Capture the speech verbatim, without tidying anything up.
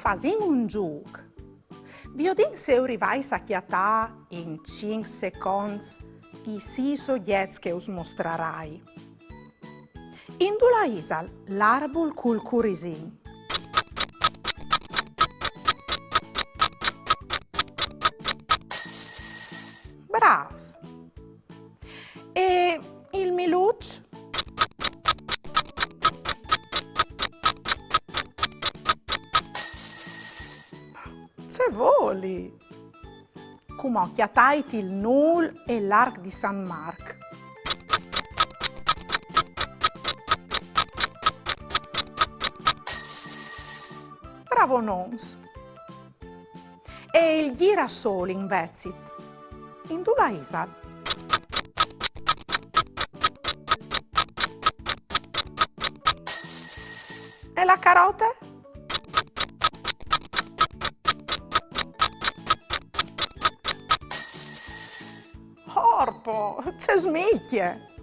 Fasìn un zûc. Viodìn se o rivais a cjatâ in cinc seconts i sîs ogjets che us mostrarai. Indulà isal l'arbul cul curisin? Brâfs! E il miluç? Ce voli! Cumò cjatait il nûl e l'arc di San Marc. Bravonons! E il gjirasol invezit? Indulà isal? E la carote? Orpo, ce smicje!